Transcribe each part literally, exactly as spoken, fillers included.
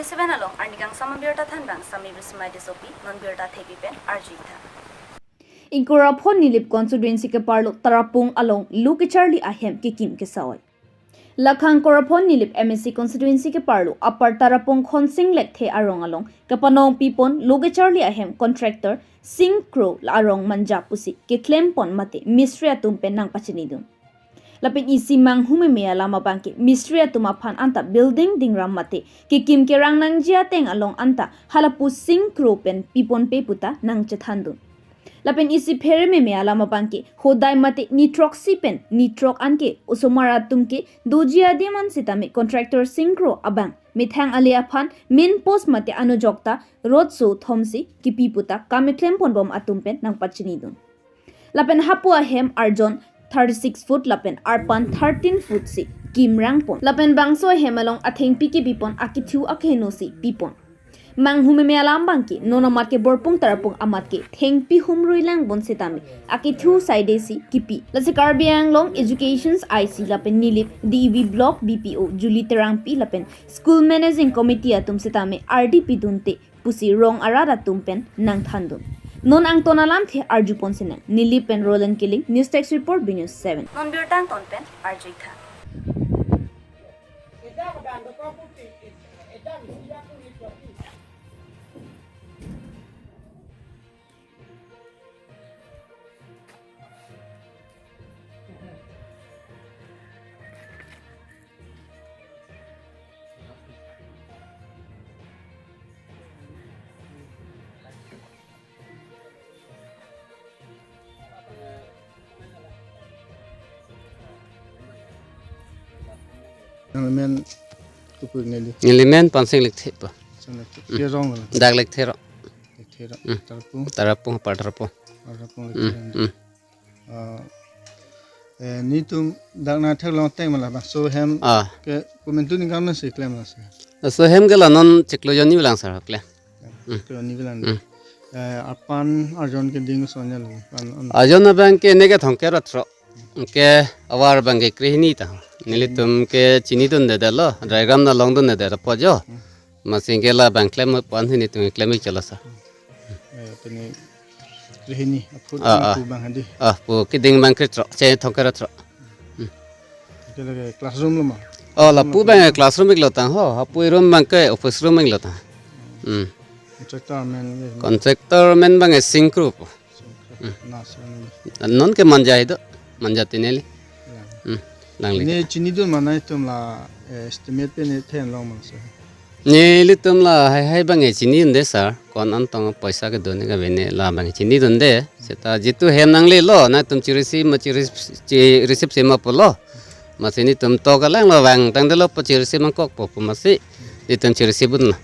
Seven along arnikangsam abirta thanbang Sami Bismai Tissopi, non birta thepi pen arjuitha. Ingkoi ra pho Nilip constituency keparlo Tarapung along lo kecharli ahem kekim kesoi. Lakhang ingkoi ra pho Nilip M A C constituency keparlo Upper Tarapung Khonsing Lekthe arong along kepanong pipon lo kecharli ahem contractor Sing Kro la arong manja pusi keklempon mate mistri atum pen nangpachinidun. Lapen isi manghumeme alam abangke mistri atum aphan anta building dingram mate kekim kerang nangji ateng along anta halapu Sing Kro pen piponpe puta nangchethandun. Lapen isi pherememe alam abangke hodai mate nitroksi pen nitrok anke osomar atum ke doji adim an sitame contractor Sing Kro abang methang ale aphan main post mate anujokta rod so thomsi kipi puta kam keklemponbom atum pen nangpachinidun. Lapen hapu ahem arjon thirty-six foot lapen arpan thirteen foot si kimrangpon. Lapen bangso ahem along athengpi kebipon akethu akeheno si pipon. Manghumeme alam abangke non amat ke Borpung Tarapung amat ke thengpi humrui langbon sitame akethu saide si kipi. Lasi Karbi Anglong Education I C lapen Nilip D E V Block B P O Julie Terangpi lapen School Managing Committee atum sitame ardi pidunte pusi rong arat atum pen nangthandun. Non angton alamthe arjupon sinang. Nilip pen Roland Killing, News Desk Report, B News seven. Non birta angton pen arjuitha. Nangli men kopi neli? Neli men Pansing Lekthe pa. Pansing Lekthe. Hmm. Ke rong lo? Dak Lekthe rong. Lekthe rong. Hmm. Tarapung? Tarapung, Upper Tarapung. Upper Tarapung Hmm, Lekthe rong. Hmm. Ah, eh, netum dak nangtheklong ateng ma labangso hem Ah. ke komantu ningkan si klem lasi? Laso hem ke la non chiklo jonni bilang sar klem. Hmm. Chiklo jonni bilang. Hmm. Eh, arpan arjon keding so nya lo. An, an. Arjon abangke neke thomkep ra throk. Ke avar abangke krehini ta. Nelitum ke chinidunde detlo. Diagram nalongdunde det apo jo. Hmm. Masing ke labang klem pan hini tum klem ik chala sa. Eh, pini krehini, aphu Ah, ah. pu abang hadi. Ah, pu keding abang kre throk, che thomkep ra throk. Ke lake classroom lo ma? Oh, lapu abang classroom iklo tang ho, hapu room abangke office room iklo tang. Hmm. Contractor men ke? Contractor men abang Sing Kro pu. Sing Kro. Hmm. Na sini. Non ke manja ido, manja ti neli. Ya. Hmm. Nangli. Ne chinidun ma nangtum la, eh, estimate pen ne then long mang se? Nelitum la hai hai abang chinidunde sir. Ko-an tong poisa kedo ne kave ne la abang chinidunde. Seta jitu hem nanglelo, nangtum chirisi ma chirisi, chirisi sema pulo. Masi netum to kalang lo vangtang detlo pu chirisi mangkok po pu masi netum chirisi bun lo.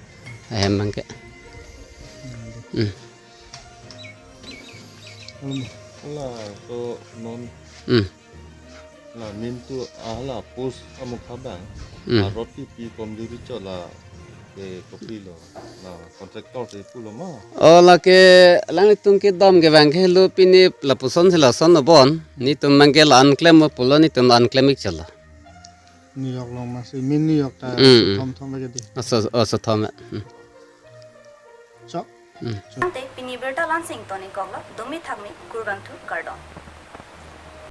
Hem abangke. Hmm. Laso non Hmm. la netum hala post amukha abang. Hmm. La roti pi komjuri chot la ke kopi lo. La contractor te pulo ma? Oh, lake alanglitum kedam ke abangke lo pini lapuson si lason lo bon. Netum abangke la-an klem pulo, netum la-an klem ik chala. New York long masi, min New York ta Hmm, hmm. thom thom lagi di. Aso, aso thom. Hmm. Chok. Hmm. Ante pini birta la-ansi ington ingkoklo, dome thakme kurvangthu kardom.